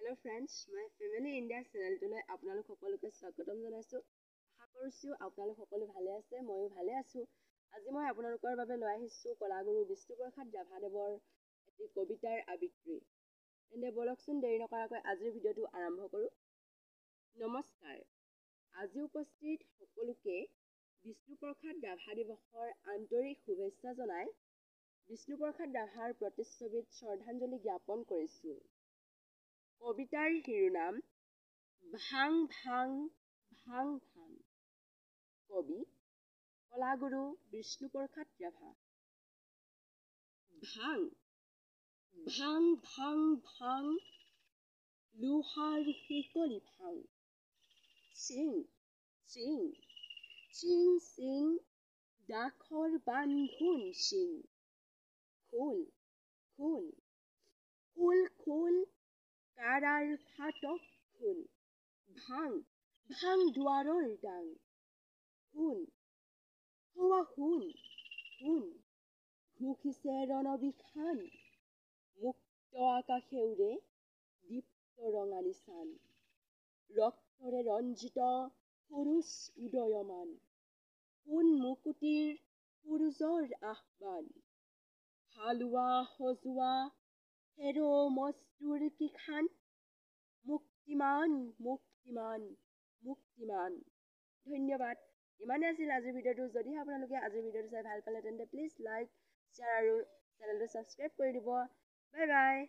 Hello' friends, মই family India চেনেলটোলৈ আপোনালোক সকলোকে স্বাগতম জনাইছোঁ। আশা কৰিছোঁ আপোনালোক সকলো ভালে আছে, ময়ো ভালে আছোঁ। আজি মই আপোনালোকৰ বাবে লৈ আহিছোঁ কলাগুৰু বিষ্ণুপ্ৰসাদ ৰাভাদেৱৰ এটি কবিতাৰ আবৃত্তি। তেন্তে ব'লকচোন, দেৰি নকৰাকৈ আজিৰ ভিডিঅ'টো আৰম্ভ কৰোঁ। নমস্কাৰ, আজি উপস্থিত সকলোকে বিষ্ণুপ্ৰসাদ ৰাভা দিৱসৰ আন্তৰিক শুভেচ্ছা জনাই বিষ্ণুপ্ৰসাদ ৰাভাৰ প্ৰতিচ্ছবিত শ্ৰদ্ধাঞ্জলি জ্ঞাপন কৰিছোঁ। কবিতাৰ শিৰোনাম ভাং ভাং ভাং ভাং। কবি কলাগুৰু বিষ্ণুপ্ৰসাদ ৰাভা। ভাং ভাং ভাং ভাং, লোহাৰ শিকলি ভাং, চিং চিং চিং চিং, দাসৰ বান্ধোন চিং, খোল খোল খোল খোল, কাৰাৰ ফাটক খোল, ভাং ভাং দুৱাৰৰ দাং, শুন সৌৱা শুন শুন, ঘুষিছে ৰণবিষাণ, মুক্ত আকাশে উৰে দীপ্ত ৰঙা নিচান, ৰক্তৰে ৰঞ্জিত সুৰুজ উদয়মান, সোণ মুকুতিৰ সূৰুযৰ আহ্বান, হালোৱা সজোৱা হেৰ' মজদুৰ কিষাণ, মুক্তিমান মুক্তিমান মুক্তিমান। ধন্যবাদ। ইমানেই আছিল আজিৰ ভিডিঅ'টো। যদি আপোনালোকে আজিৰ ভিডিঅ'টো চাই ভাল পালে, তেন্তে প্লিজ লাইক, শ্বেয়াৰ আৰু চেনেলটো ছাবস্ক্ৰাইব কৰি দিব। Bye bye.